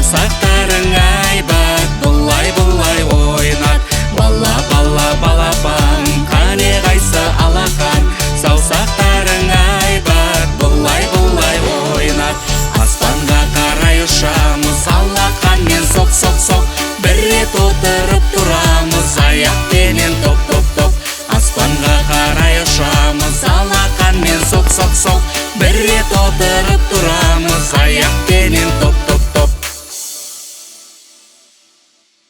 Саусақтарың әйбат, былай-былай ойнат. Бала, бала, балапан, қане қайсы алақан? Саусақтарың әйбат, былай-былай ойнат. Аспанға қарай ұшамыз, алақанмен соқ, соқ, соқ. Бір рет отырып тұрамыз, аяқпенен топ, топ, топ. Аспанға қарай ұшамыз, алақанмен соқ, соқ, соқ. Бір рет отырып тұрамыз, аяқ